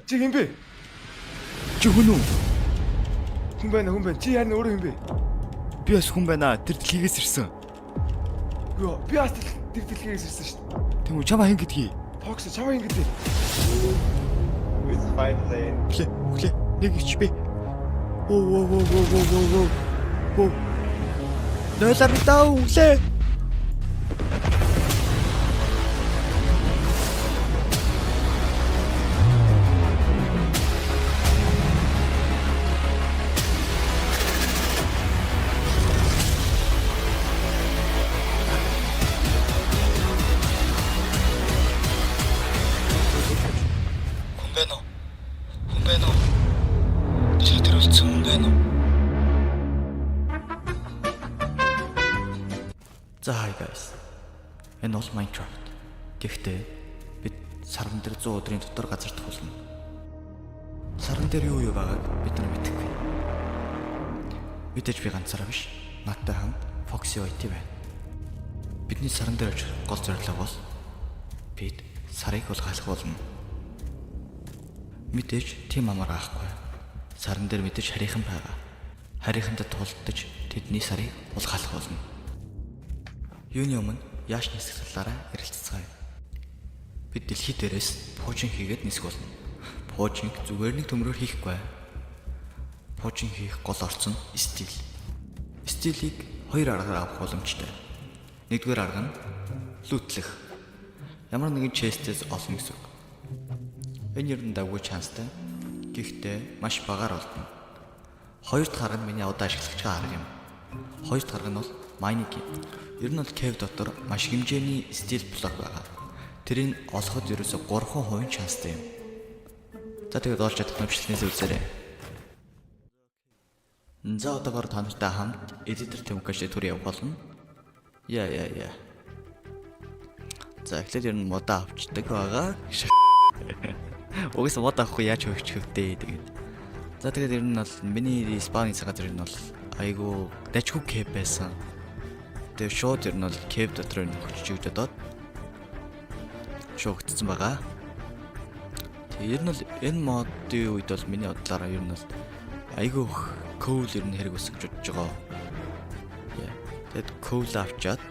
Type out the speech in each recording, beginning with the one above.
Чи хэн бэ? Чи хүн үү? Хүн байна, хүн байна. Чи харин өөрөө хэн бэ? Би бас хүн байна. Тэр дэлхийгээс ирсэн. Юу, би бас тэр дэлхийгээс ирсэн шүү дээ. Тийм үү? Чамаа хэн гэдгийг? Fox чамаа хэн гэдэг? With five lane. Өглөө, өглөө. Нэг ич би. Оо оо оо оо оо оо оо. Оо. 0.5 өглөө. Хүн байна уу? Хүн байна уу? Дэлхий дээр үлдсэн хүн байна уу? За hi guys. Энэ бол Minecraft. Гэхдээ бид саран дээр 100 өдрийн дотор газардах болно. Саран дээр юу юу байгааг бид нар мэдэхгүй. Мэдээж би ганцаараа биш. Надтай хамт Foxy IT байна. Бидний саран дээр очих гол зорилго бол бид сарыг хулгайлах болно. Мэдээж тийм амар аахгүй. Саран дээр мэдээж харийнхан байгаа. Харийнхантай тулдаж тэдний сарыг хулгайлах болно. Юуны өмнө яаж нисэх талаараа ярилцацгаая. Бид дэлхий дээрээс пуужин хийгээд нисэх болно. Пуужинг зүгээр нэг төмрөөр хийхгүй. Пуужин хийх гол орц нь steel. Steel ийг хоёр аргаар авах боломжтой. Нэгдүгээр арга нь loot лэх. Ямар нэгэн chest ээс олно гэсэн үг. Энэ ер нь давгүй chance тай. Гэхдээ маш багаар олдно. Хоёр дахь арга нь миний одоо ашиглаж байгаа арга юм. Хоёр дахь арга нь бол mining юм. Ер нь бол cave дотор маш хэмжээний steel block байгаа. Тэрийг олоход ерөөсө 3% chance тай юм. За тэгээд олж чадах нөвчлэнээс үзээрэй. За одоогоор та нартай хамт editor Temukashi төр явах болно. Яа яа яа. За эхлээд ер нь модоо авчдаг байгаа. Угсаа мод авахгүй яаж хөгжих вэ тэгээд. За тэгээд ер нь бол миний spawn хийсэн газар ер нь бол айгүй дажгүй cave байсан. Тэгээд шууд ер нь бол cave дотор нь хөгжиж өгч одоод шууд өгдсөн байгаа. Тэгээд ер нь бол энэ модын үед бол миний бодлоор ер нь бол айгүй их coal ер нь хэрэг өсөж бодож байгаа. Яа. Тэгээд coal авчаад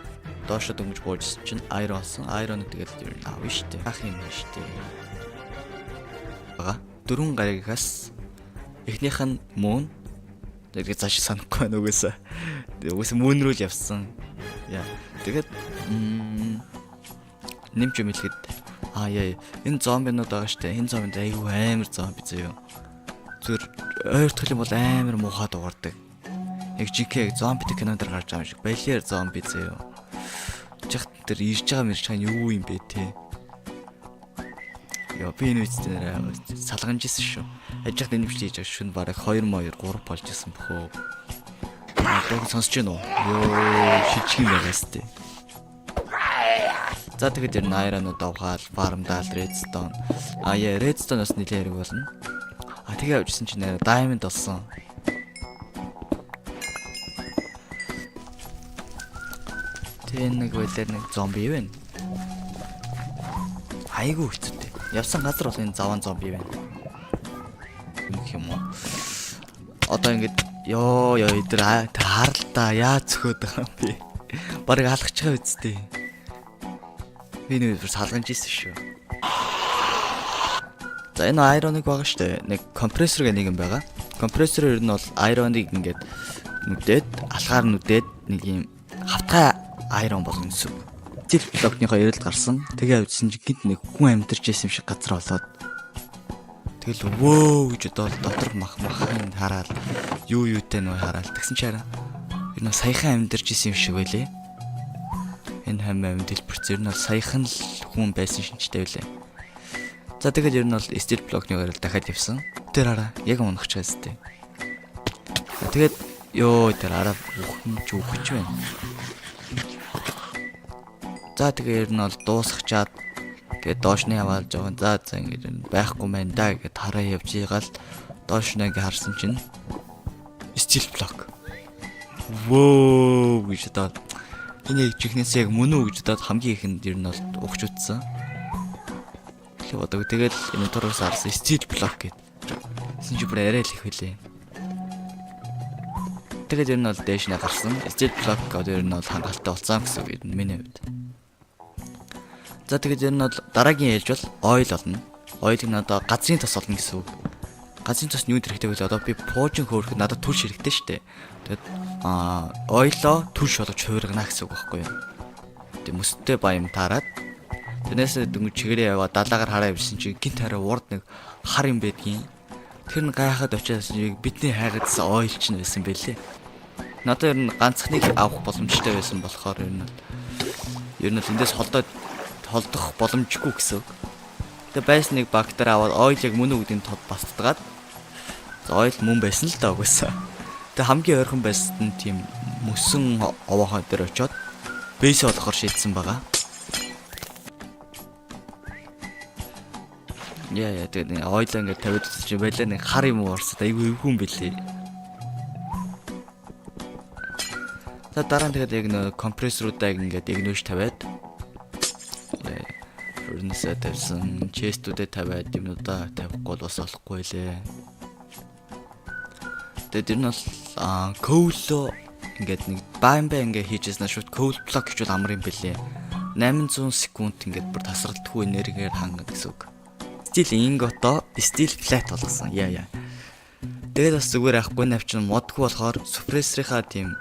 доошо дөнгөж буужсэн чинь iron олсон. Iron-ыг тэгээд ер нь авна шүү дээ. Ах юм байна шүү дээ. Байгаа. Дөрвөн гаригаас эхнийх нь moon. Тэгээд цааш санахгүй байна угаасаа. Тэгээд угаасаа moon рүү л явсан. Яа. Тэгээд нэмж юм хэлэхэд аа яа энэ зомбинууд байгаа штэ. Энэ зомбинд айгүй амар зомби заяа. Зүгээр ойртох юм бол амар муухай дуурдаг. Яг жинхэнэ яг зомби кинон дээр гарч байгаа юм шиг. Балиар зомби заяа. Жихт тэр ирж байгаа мэрж байгаа нь юу юм бэ те? Йоо би энэ үст нэрээ салганж исэн шүү. Аж ахад энэ бичлэг хийж байгаа шүн бараг 2 2 3 болж исэн бөхөө. Одоо сонсож байна уу? Йоо шижиг юм байгаа сте. За тэгээд ер нь iron ууд авахаал, farm даал, redstone. А яа redstone бас нэлээд хэрэг болно. А тэгээ авчихсан чинь нэрээ diamond болсон. Тэгээ нэг байлаар нэг зомби байна. Айгүй хэцүүтэй. Явсан газар бол энэ заван зомби байна. Юм юм уу? Одоо ингэж ёо ёо эдэр тэр харалтаа яа цөхөөд байгаа юм бэ? Бараг алхаж байгаа үсттэй. Би нэг бүр салганж ирсэн шүү. За энэ iron-ыг байгаа штэ. Нэг компрессор гэх нэг юм байгаа. Компрессор ер нь бол iron-ыг ингээд нүдээд алгаар нүдээд нэг юм хавтгай iron болно гэсэн үг. Steel block-ныхоо эрэлд гарсан. Тэгээ авчихсан чинь гинт нэг хүн амьдарч байсан юм шиг газар болоод тэгэл вөө гэж одоо дотор мах махын хараад юу юутай нөө хараад тэгсэн чи хараа. Ер нь саяхан амьдарч исэн юм шиг байлээ. Энэ хам амь дэлбэрц ер нь бол саяхан л хүн байсан шинжтэй байлээ. За тэгэл ер нь бол steel block-ны гарал дахиад явсан. Тэр хараа яг унах ч байсан тээ. Тэгээд ёо тэр араа үхэн ч үхэж байна. За тэгээ ер нь бол дуусгачаад тэгээд доош нь яваал жоохон за за ингэж энэ байхгүй мэн да гэд хараа явж игаал доош нь ингээ харсан чинь steel block. Вөө гэж одоо энэ яг чихнээс яг мөн үү гэж одоо хамгийн ихэнд ер нь бол ухч утсан. гэж бодог. Тэгэл энэ дураас харсан steel block гэд. Тэсэн чи бүр арай л их үлээ. Тэгээд ер нь бол дээш нь гарсан. Steel block одоо ер нь бол хангалттай болсон гэсэн үг миний хувьд. За, тэгээд ер нь бол дараагийн ээлж бол oil болно. Oil нь одоо газрын тос болно гэсэн үг. Газрын тос нь юунд хэрэгтэй вэ? Одоо би пуужин хөөрөхөд надад түлш хэрэгтэй шүү дээ. Тэгээд oil-оо түлш болгож хувиргана гэсэн үг байхгүй юу? Тэгээд мөстэй баям таарад тэрнээс дөнгөж чигээрээ яваа, далаагаар хараа явсан чи гинт хараа урд нэг хар юм байдгийн. Тэр нь гайхаад очиад бидний хайгаадсан oil ч нь байсан бэлээ. Надад ер нь ганцхныг авах боломжтой байсан болохоор ер нь бол эндээс холдоод холдох боломжгүй гэсэн үг. Тэгээ байсан нэг баг дээр аваад oil-ыг мөн үү гэдгийг тод бастдгаад, oil мөн байсан л даа угаасаа. Тэгээ хамгийн ойрхон байсан нь тийм мөсөн овоохой дээр очиод base олохоор шийдсэн байгаа. Яа, тэгээ нэг oil ингээд тавиад үзсэн чинь байлаа нэг хар юм уу орсод айгүй эвгүй юм бэлээ. За, дараа нь тэгээд яг нөө компрессоруудаа ингээд игнүүш тавиад, furnace тавьсан, chest-үүдээ тавиад, юмнуудаа тавихгүй бол бас болохгүй лээ. Тэгээд ер нь бол coal ингээд нэг байн байн ингээд хийжсэн, шууд coal block гэж бол амар юм бэлээ. 800 секунд ингээд бүр тасралтгүй энергиэр хангана гэсэн үг. Steel ingot-оо steel plate болгосон. Яа. Тэгээд бас зүгээр яахгүй навчин модгүй болохоор suppressor-ийнхаа тийм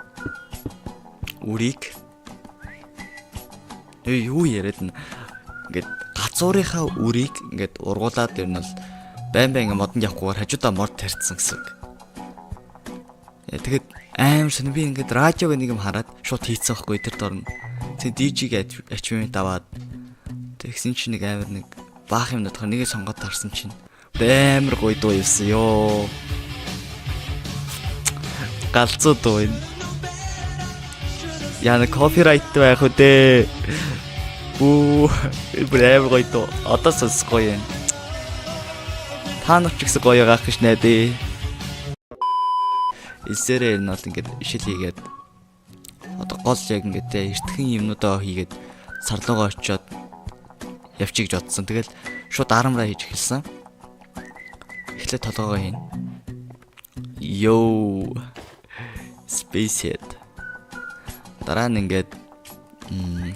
үрийг, юу яриад нь, ингээд гацуурынхаа үрийг ингээд ургуулад ер нь бол байн байн ингээд модонд явахгүйгээр хажуудаа мод тарьсан гэсэн үг. Тэгээд амар сонь, би ингээд радиог нэг юм хараад шууд хийцэн байхгүй тэр дорно. Тэгээд DJ-г achievement аваад тэгсэн чинь нэг амар нэг баах юм надад нэгэ сонгоод тарсан чинь амар гоё дуу юмсан ёо. Галзуу дуу энэ. Яна copyright байх үү дээ. Бүү, бүр амар гоё дуу. Одоо сонсохгүй юм. Та нар ч гэсэн гоё gaах гэж найдаа. Элсээрээ ер нь бол ингээд ишил хийгээд, одоо гол яг ингээд те эртхэн юмнуудаа хийгээд сарлуугаа очиод явчих гэж бодсон. Тэгэл шууд armor-аа хийж эхэлсэн. Эхлээд толгоогоо хийн. Йоо. Space head. Дараа нь ингээд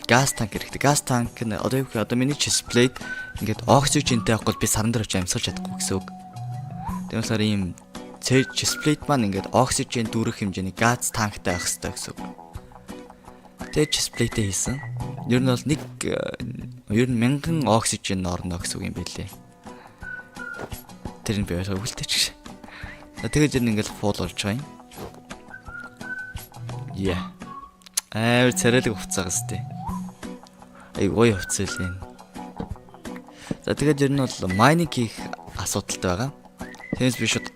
gas tank хэрэгтэй. Gas tank нь одоо юу гэх, одоо миний chest plate ингээд oxygen-тэй явахгүй би саран дээр очиж амьсгалж чадахгүй гэсэн үг. Тийм болохоор ийм chest plate маань ингээд oxygen дүүрэх хэмжээний gas tank-тай байх хэрэгтэй гэсэн үг. Тэгээ chest plate хийсэн. Ер нь бол нэг ер нь 1000 oxygen орно гэсэн үг юм байлээ. Тэр нь би ойлгоогүй л ч гэж. Тэгээд ер нь ингээд full болж байгаа юм. Yeah. Амар царайлаг хувцас гэстэй. Ай, гоё хувцас л энэ. За, тэгээд ер нь бол mining хийх асуудалтай байгаа. Тиймээс би шууд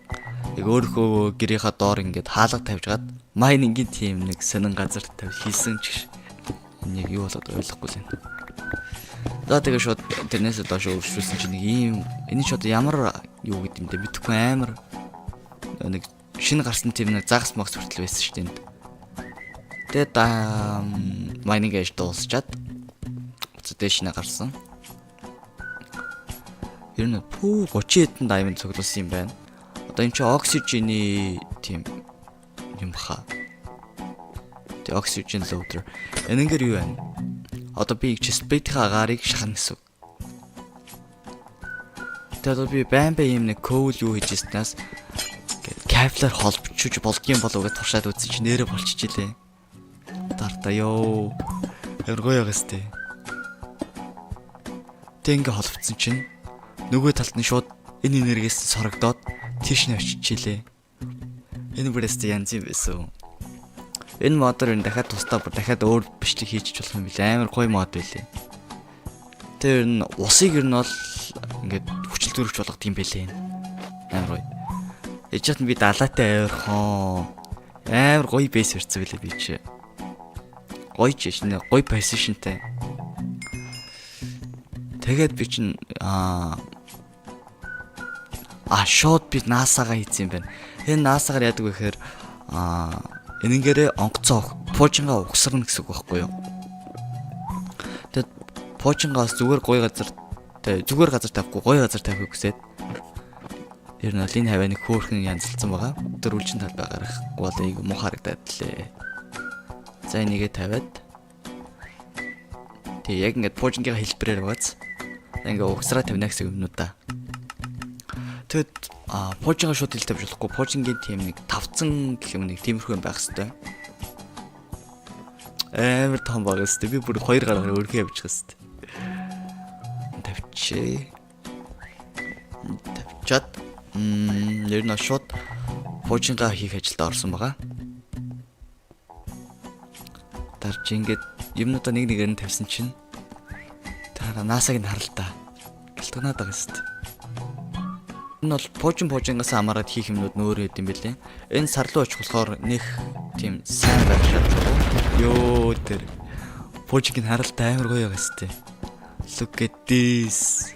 яг өөрийнхөө гэрийнхаа доор ингээд хаалга тавьж гад mining-ийн team нэг сонин газар тавь хийсэн ч гэж. Энэ яг юу болоод ойлгохгүй л байна. За, тэгээд шууд тэрнээс доош өршүүлсэн чинь нэг ийм, энэ ч одоо ямар юу гэдэм бэ мэдэхгүй, амар нэг шинэ гарсан тийм нэг загас магс хүртэл байсан шүү дээ энд. Тэгээд mining age дуусчаад буцаад дээш нэ гарсан. Ер нь пүү 30 хэдэн diamond цуглуулсан юм байна. Одоо энэ чинь oxygen-ы тийм юм баха. Тэг oxygen loader. Энэнгээр юу байна? Одоо би chest plate-ийн агаарыг шахана гэсэн үг. Тэгээд одоо би байн байн юм нэг coal юу хийж ирснээс ингээд кабелаар холбочж болдгийм болов гэж туршаад үзсэн чинь нэрэ болчихжээ. Дарта ёо. Амар гоё байгаас тээ. Тэг ингээ холбоцсон чинь нөгөө талд нь шууд энэ энергиэс сорогдоод тийш нь очичлээ. Энэ бүрээс янз юм байсан. Энэ mod-оор энэ дахиад тусдаа бүр дахиад өөр бичлэг хийж болох юм билээ. Амар гоё mod байлээ. Тэр нь усыг ер нь бол ингээд хүчил төрөгч болгох юм байлээ. Амар гоё. Ээж чад би далаатай ойрхон амар гоё base ирсэн байлээ би чи. Гоё ч шинэ гоё position-тай. Тэгээд би чин шууд би NASA-гаа хийсэн юм байна. Энэ NASA-гаар яадаг вэ гэхээр энэнгээрээ онгоцоо пуужингаа угсарна гэсэн үг байхгүй юу? Тэгээд пуужингаа бас зүгээр гоё газар Тэгээ зүгээр газар тавихгүй, гоё газар тавихыг хүсээд ер нь бол энэ хаваа нэг хөөрхөн янзалсан байгаа. Дөрвөлжин талбай гаргахгүй бол айгу муу харагдаад лээ. За, энийгээ тавиад, тэгээ яг ингээд пуужингийн хэлбэрээр байгааз ингээ угсраа тавина гэсэн юмнууд да. Тэгэд пуужингаа шууд хэл тавьж болохгүй. Пуужингийн тийм нэг тавцан гэх юм, нэг тиймэрхүү юм байх хэвээр. Амар том байгаа хэвээр. Би бүр хоёр гараар өргөн явчих хэвээр. Тавьчихээ. Тавьчаад ер нь шууд пуужингаа хийх ажилд орсон байгаа. Дарж ингээд юмнуудаа нэг нэгээр нь тавьсан чинь тэр наасаг нь харал та. Гэлтгнаад байгаа хэвээр. Энэ бол пуужингаас хамаарат хийх юмнууд нөөр хэд юм бэлээ. Энэ сарлуу очих болохоор нэх тийм сайн байх шаардлагагүй. Йоо, тэр пуужинг нь харалт амар гоё байгаа хэвээр. Look at this.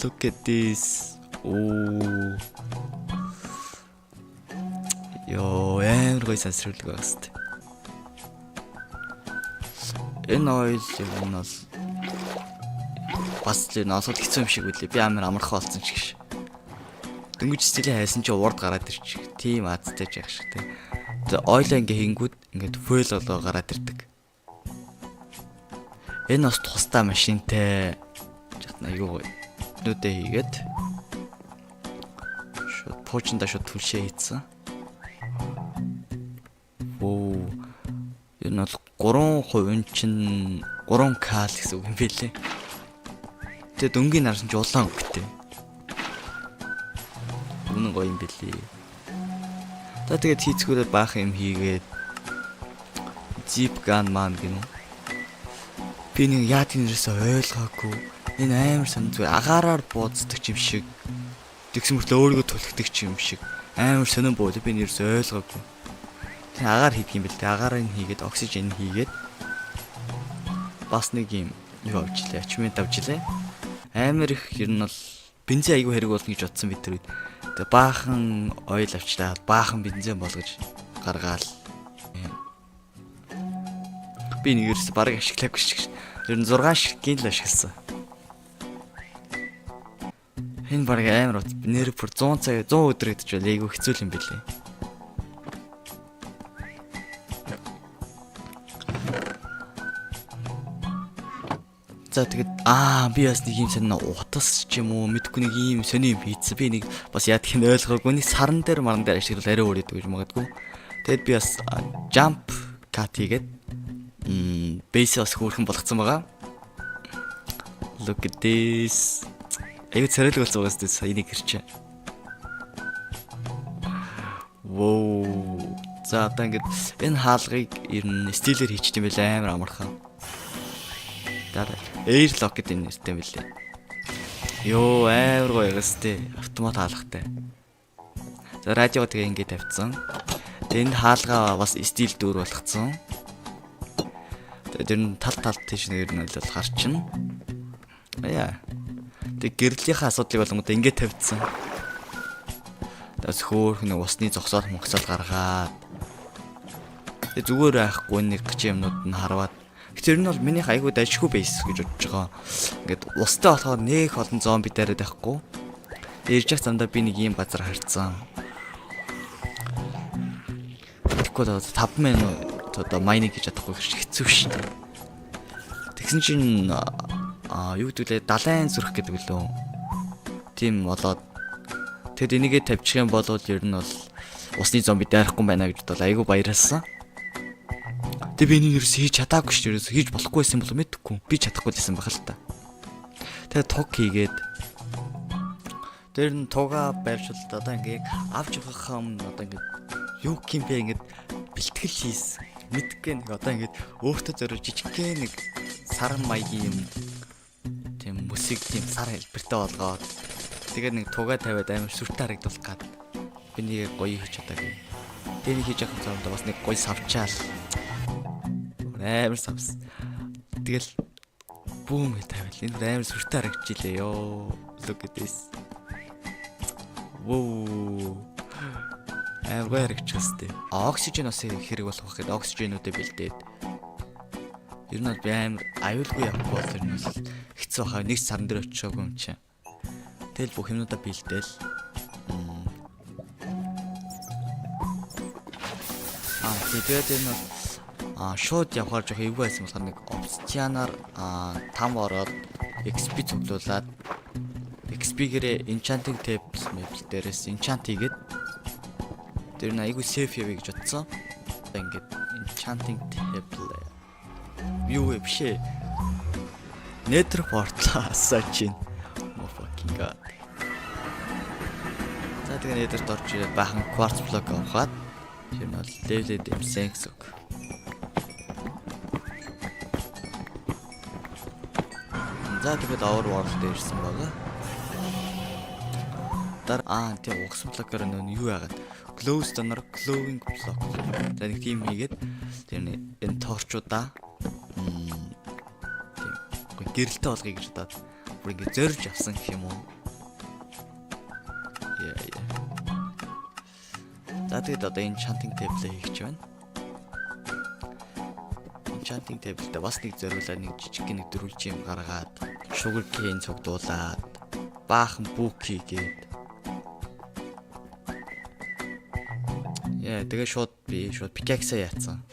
Look at this. Оо. Йоо, амар гоё сансруулаг байгаа хэвээр. Энэ oil юм нь бол бас л энэ олоход хэцүү юм шиг үлээ. Би амар амархан болсон ч гэж. Дөнгөж steel ээ хайсан чи урд гараад ирчих. Тийм азтай ч яах шиг те. Тэгээ oil ингээ хийнгүүд ингээд fuel болоо гараад ирдэг. Энэ бас тусдаа машинтай. Жахна айгуу гоё. Нүдэ хийгээд шууд пуужиндаа шууд түлшээ хийцэн. Воо. Энэ бол 3% чинь 3K л гэсэн үг юм билээ. Тэгээд өнгийн нарсан чи улаан өнгөтэй. Үнэн гоё юм билээ. За, тэгээд хийцгүүрээ баах юм хийгээд zip gun маань гинүү. Би нэг яадгийг нэрсээ ойлгоогүй. Энэ амар сонь зүгээр агаараар бууцдаг юм шиг. Тэгсэн мөртлөө өөрийгөө түлхдэг юм шиг. Амар сонин буу, би нэрсээ ойлгоогүй. Тэг агаар хийдэг юм бэл дээ. Агаарыг хийгээд, oxygen хийгээд бас нэг юм юу авчлаа. Achievement авчлаа. Амар их ер нь бол бензин айгүй хэрэг болно гэж бодсон бид тэр үед. Тэгээ баахан oil авчлаа. Баахан бензин болгож гаргаал. Би нэг ерөөс бараг ашиглаагүй шиг. Ер нь 6 ширхгийн л ашигласан. Энэ бараг амар ут. Нэр бүр 100 цаг, 100 өдөр гэдэг чинь айгүй хэцүү юм билээ. За, тэгээд би бас нэг юм сонин утас ч юм уу мэдгүй нэг юм сони юм хийцэн. Би нэг бас яадах нь ойлгоогүй. Нэг саран дээр маран дээр ашиглал арай өөр идэг гэж магадгүй. Тэгэд би бас jump cut хийгээд base бас хөөрхөн болгоцсон байгаа. Look at this. Аюу царайлаг болсон байгаа сте сая нэг хэрчээ. Воу. За, одоо ингээд энэ хаалгыг ер нь steel ээр хийчихсэн юм байл, амар амархан. Дараа airlock гэдэг нэртэй юм билээ. Йоо, амар гоё гэстэй автомат хаалгатай. За, радио тэгээ ингээд тавьсан. Тэгээ энэ хаалгаа бас steel дүүр болгоцсон. Тэгээ тэр нь тал талд тийш нэг нь бол гарчна. Яа. Тэгээ гэрлийнхээ асуудлыг болонгод ингээд тавьдсан. Тэгээс хөөхн усны зогсоол могсоол гаргаад. Тэгээ зүгээр байхгүй нэг гिच юмнууд нь харваад. Тэр нь бол минийх айгүй дажгүй base гэж бодож байгаа. Ингээд устай болохоор нэх олон зомби дайраад байхгүй. Тэгээ ирж явах замдаа би нэг ийм газар харцсан. Тэгэхгүй бол 5 минут одоо mining хийж чадахгүй хэцүү шүү дээ. Тэгсэн чинь юу гэдэг лээ, далайн зүрх гэдэг лөө. Тийм болоод тэгэд энийгээ тавьчих юм бол ер нь бол усны зомби дайрахгүй байна гэж бодвол айгүй баярлсан. Тэг би энийг ерөөс хийж чадаагүй шүү дээ. Ерөөс хийж болохгүй байсан болов мэдэхгүй. Би чадахгүй л байсан баг л та. Тэгээ туг хийгээд тэр нь туга байршуулт одоо ингээ яг авч явахаа өмнө одоо ингээ юу гэх юм бэ, ингээд бэлтгэл хийсэн. Мэдгүй нэг одоо ингээд өөртөө зориулж жижигхэн нэг саран маягийн юм, тийм мөсийг тийм сар хэлбэртэй болгоод тэгээд нэг туга тавиад амар сүртэй харагдуулах гад би нэг гоё хийж чадаагүй. Тэгээ нэг хийж явах замдаа бас нэг гоё савчаал. Амар савс. Тэгэл бүүм гэж тавиал. Энэ амар сүртэй харагдчихлээ ёо. Look at this. Воо. Амар гоё харагдчихсан. Oxygen бас хэрэг болох байх гэдэг oxygen үүдээ бэлдээд. Ер нь бол би амар аюулгүй явахгүй бол ер нь бол Хэцүү хаа нэг саран дээр очиагүй юм чинь. Тэгэл бүх юмнуудаа бэлдээл. Тэгээд энэ шууд явахаар жоох эвгүй байсан болохоор нэг obsidian-аар там ороод XP цуглуулад XP-гэрээ enchanting table map дээрээс enchant хийгээд тэр нь айгүй safe явъя гэж бодсон. Ингээд enchanting table юу вэ биш ээ. Nether portal асаа чинь. Oh fucking god. За тэгээ Nether-т орж ирээд баахан quartz block авахад тэр нь бол level дэмсэн гэсэн үг. За тэгээд overworld дээр ирсэн байгаа. Дараа тийм угсан блокоор нөө юу яагаад glowstone-оор glowing block. За нэг тийм хийгээд тэр энэ торчуудаа тийм гэрэлтэй болгоё гэж бодоод бүр ингэ зорж авсан гэх юм уу. Яа яа. За тэгээд одоо enchanting table хийх гэж байна. Enchanting table-д бас нэг зориулаад нэг жижиг нэг дөрвөлж юм гаргаад sugar cane цугдуулаад баахан book хийгээд. Яа, тэгээ шууд би шууд pickaxe яатсан.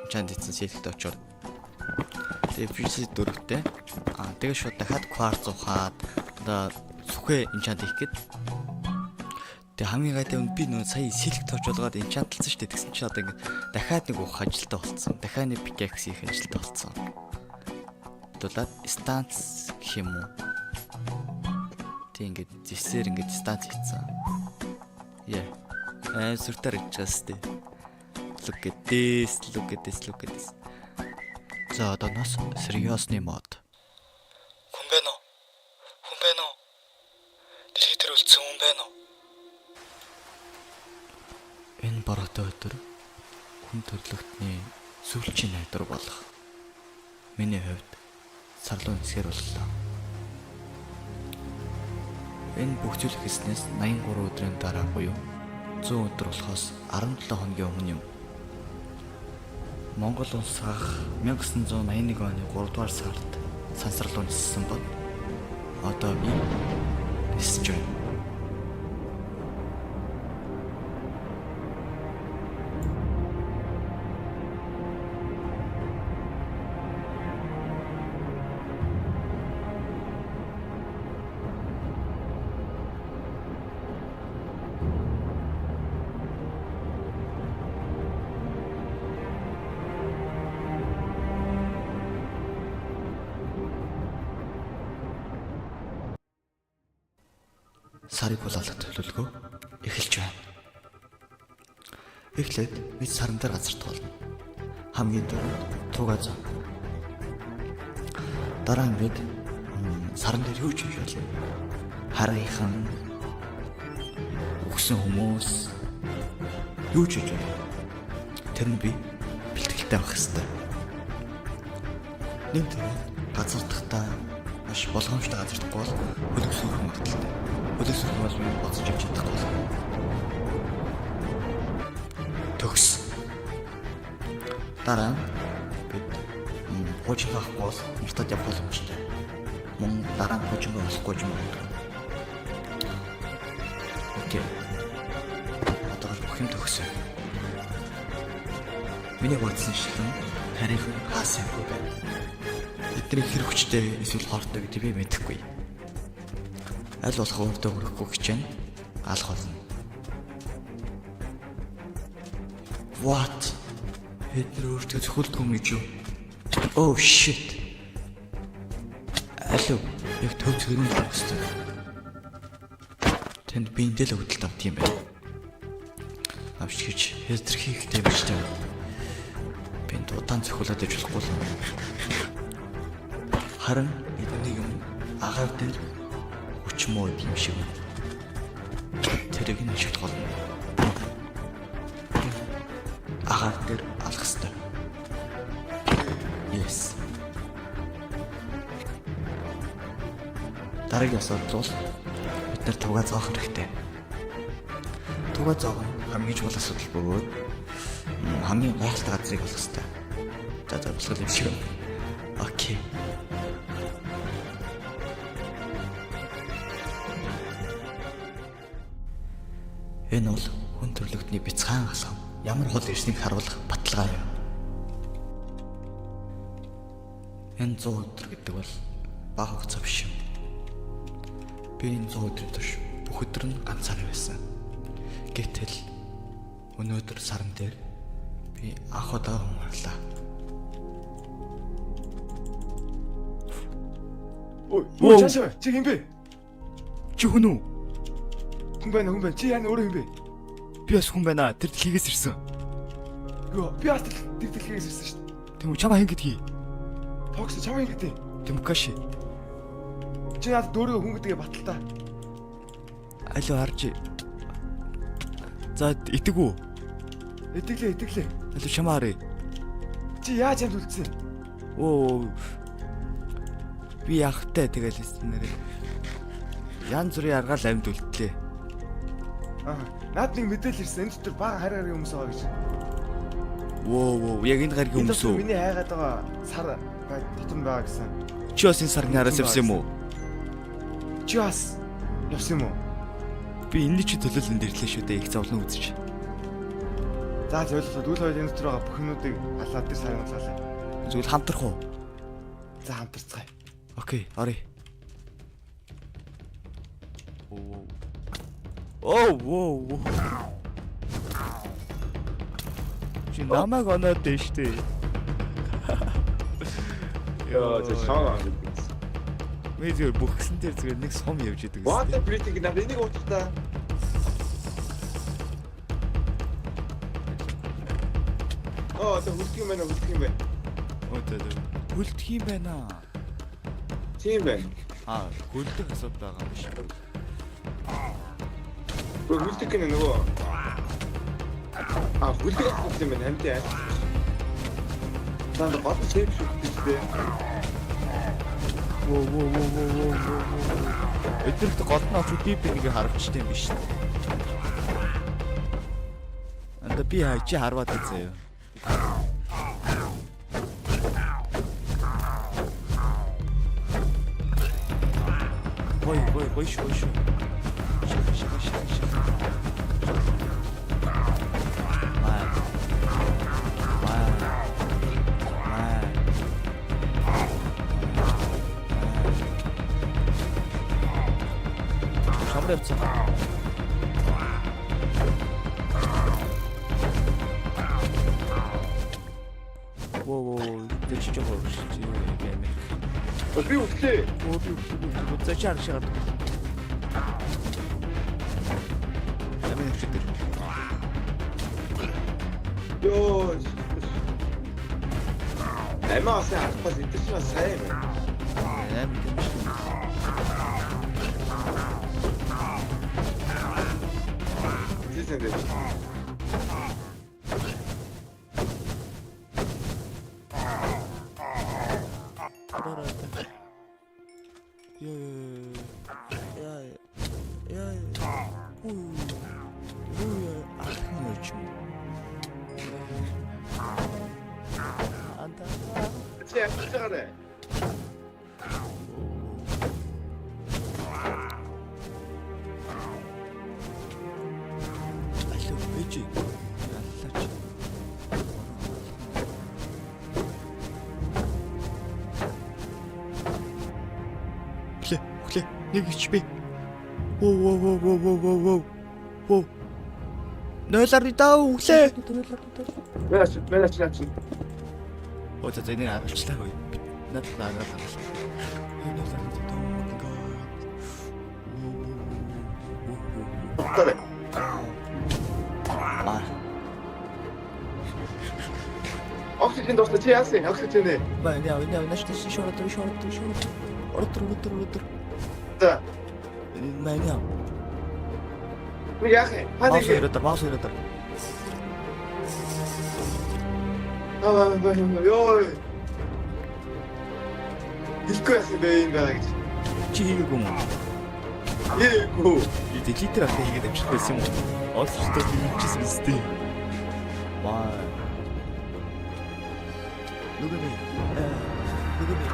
Enchant хийсэн сэлэгт очоод. Тэгээ PC дөрөвтэй. Тэгээ шууд дахиад quartz ухаад одоо сүхээ enchant хийх гээд. Тэгээ хамгийн гайтай нь би нөө сая сэлэг тооч болгоод enchant-лсан шүү дээ. Тэгсэн чинь одоо ингэ дахиад нэг ух ажилтаа болцсон. Дахиад нэг pickaxe хийх ажилтаа болцсон. Дулаад станц гэх юм уу? Тэг ингэ зэсээр ингэ станц хийцэн. Яа. Сүртэр гэж байгаа сте. Look at this, look at this, look at this. За одоо нас сериосны мод. Хүн байна уу? Хүн байна уу? Дэлхий дээр үлдсэн хүн байна уу? Энэ бороотой өдөр хүн төрлөختний сүүлчийн найдвар болох. Миний хувьд сарлуу нисгэр боллоо. Энэ бүх зүйл хийснээс 83 өдрийн дараа буюу 100 өдөр болохоос 17 хоногийн өмнө юм. Монгол улс анх 1981 оны 3 дугаар сард сансар руу ниссэн бол одоо би нисэж байна. Сарыг булаалах төлөвлөгөө эхэлж байна. Эхлээд бид саран дээр газар туулна. Хамгийн түрүүнд тугаа зов. Дараа нь бид саран дээр юу ч хийж болно. Хараахан өгсөн хүмүүс юу ч хийж болно. Тэр нь би бэлтгэлтэй байх ёстой. Нэг түрүүнд газардахдаа маш болгоомжтой газардахгүй бол хөлөг сүйрэх магадлалтай. Хөлөг сүйрэх бол би боцож явж чадахгүй болно. Төгс. Дараа нь бид хуучин авахгүй бол мартаад явах боломжтой. Мөн дараа нь хуучин олохгүй ч юм уу. Окей. Одоо бүх юм төгсөн. Миний бодсон шилэн тарийнхан хаасаагүй байна. Бидний хэр хүчтэй эсвэл хортой гэдэг би мэдэхгүй. Аль болох өөртөө хүрэхгүй хичээн алах болно. What? Тэд нар өөртөө цохилдгүй юм гэж юу? Oh shit. Алуу, яг төв цэгрэн л авах хэрэгтэй. Тэнд би эндээ л хөдөлт авд юм байна. Авч гэж хэтэрхий их дэмжтэй. Би энд удаан цохиулаад иж болохгүй л. Харин эдний юм агаар дээр хүч муу юм шиг байна. Тэрийг нь ашиглах болно. Агаар дээр алах хэрэгтэй. Yes. Дараагийн асуудал бол бид нар тугаа зоох хэрэгтэй. Тугаа зоох нь хамгийн чухал асуудал бөгөөд хамгийн гайхалтай газрыг олох хэрэгтэй. За за босгол юм шиг. Окей. Энэ бол хүн төрлөختний бяцхан алхам ямар хол ирснийг харуулах баталгаа юм. Энэ 100 өдөр гэдэг бол бага хугацаа биш юм. Би энэ 100 өдрийн турш бүх өдөр нь ганцаар байсан. Гэтэл өнөөдөр саран дээр би анх удаа хүн харлаа. Ой, ой, чаашаа. Чи хин бэ? Чи хүн үү? Хүн байна, хүн байна. Чи яана өөрөө хин бэ? Би бас хүн байна. Тэр дэлхийгээс ирсэн. Йоо, би бас тэр дэлхийгээс ирсэн шүү дээ. Тэм чамаа хэн гэдгийг? Фокс чамаа хин гэдэг. Тэмкаши. Чи надад өөрөө хүн гэдгээ батал та. Алуу харж. За итэг үү? Итгэлээ, итгэлээ. Алуу чамаа харъя. Чи яаж амд үлдсэн? Оо. Би явахтай тэгэл хэлсэн нэрээ. Янз бүрийн аргаал амьд үлдлээ. Аа, над нэг мэдээлэл ирсэн. Энэ дотор бага харь харь хүмүүс байгаа гэж. Воо воо, яг энэ гаргийн Энэ хүмүүс дотор үү? миний хайгаад байгаа сар дотор нь байгаа гэсэн. Чи бас энэ сарны араас явсан юм уу? Чи бас явсан юм уу? Би энэний чи төлөөлөнд ирлээ шүү дээ. Их зовлон үзэж. За зөвлөлөө. Дүүл хоёр энэ дотор байгаа бүх юмнуудыг алаад тэр сарын улаалаа. Зүгээр хамтрах уу? За хамтарцгаая. Окей, оръё. Оо, воо, воо. Чи намайг оноод дээ штэ. Йоо, тэр шоон гэдэг. Би зүгээр бүхсэн дээр зүгээр нэг сум явж идэг What the breathing над энийг уучих та. Оо, тэр хүлдэх юм байна, хүлдэх юм байна. Өө зөө зөө. Хөлдөх юм байна. Тийм байна. Аа, хөлдөх асуудал байгаа юм биш. Гөө хүлдэх гэнэ нөгөө. Аа, хүлдэх асуудал юм байна, амьд яа. Танд гол шэв шүтдэг дээ. Воо воо воо воо воо воо. Өдөрт гол нь очиж би бинийг харавчтай юм биш. Анда би хаа чи харваад үзье. Гой гой гой шүү шүү. Шах шах шах шах. Маа. Маа. Маа. Шамар явцсан. Воу воу, тэр чи жоо чи юу юм бэ? Би үлдлээ. Оо би би за чар шар. Амин шиг тэр. Йоо. Амиа бас харахгүй эдгээр чинь бас сайн юм байна. Амин юм шиг. Тийсэн дээ. Йоо ёо ёо. Яа яа. Уу. Уу ахын юм. Анда. Чи яаж байгаарэ? Алло, ээжи. Аллаач. Өглөө, өглөө. Нэг ич би. Воо воо воо воо воо воо воо. Воо. 0.5 өглөө. Мэнэ мэнэ чи наач. Оо за за энийг харуулчлаа хөөе. Надад нагаад харууллаа. 0.5. Утаарэ. Аа. Оксижен дуусна чи яасан? Оксижен ээ. Ба яа яа нааш тийш шород шород шород. Оротор оротор оротор. За. Манай яа. Би яах юм? Хаа Маус нэг. өрөөдөр, маус өрөөдөр. Аа ёо. Хэлэхгүй яасан бэ юм байгаа гэж. Чи хийгээгүй юм уу? Ээгүй. Литр авах хийгээд амжихгүй байсан юм уу? Олчтой хийчихсэн үстэй. Ваа. Нүгэ ми. Нүгэ ми.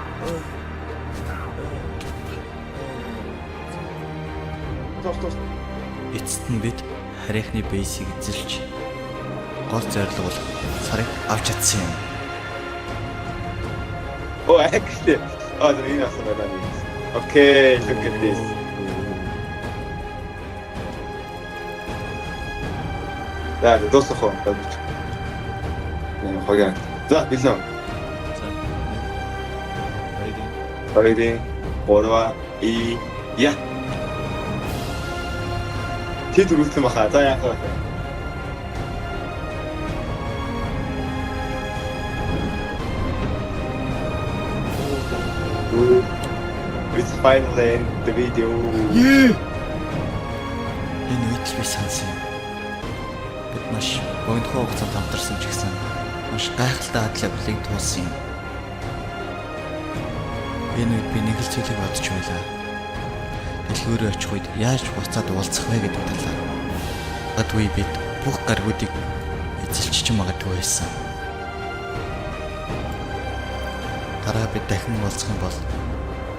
Тос тос. Эцэст нь бид Харийнхны base ийг эзэлж гол зорилго бол сарыг авч чадсан юм. Oh, actually. Oh, за, энэ авсан байна нэг. Okay, look at this. За, дуусах уу? Нэг хогоо. За, бэлэн. За. 1 2, 3, 2, я. Тэд өрүүлсэн баха. За, яах вэ? It's finally end the video. Энэ үед л би санасан юм. Бид маш богинохон хугацаанд хамтарсан ч гэсэн маш гайхалтай адил явдлыг туулсан юм. Энэ үед би нэг л зүйлийг бодож байлаа. Дэлхүүр рүү очих үед яаж буцаад уулзах вэ гэдэг талаар. Магадгүй бид бүх гаригуудыг эзэлж ч магадгүй байсан. Дараа бид дахин уулзах юм бол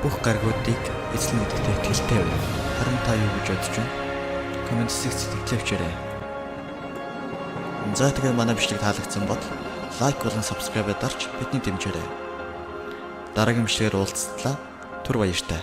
бүх гаригуудыг эзэлнэ гэдэгтээ итгэлтэй байна. Харин та юу гэж бодож байна? Comment хэсэгт сэтгэлээ бичээрэй. За, тэгээд манай бичлэг таалагдсан бол like болон subscribe дарж бидний дэмжээрэй. Дараагийн бичлэгээр уулзтлаа. Түр баяртай.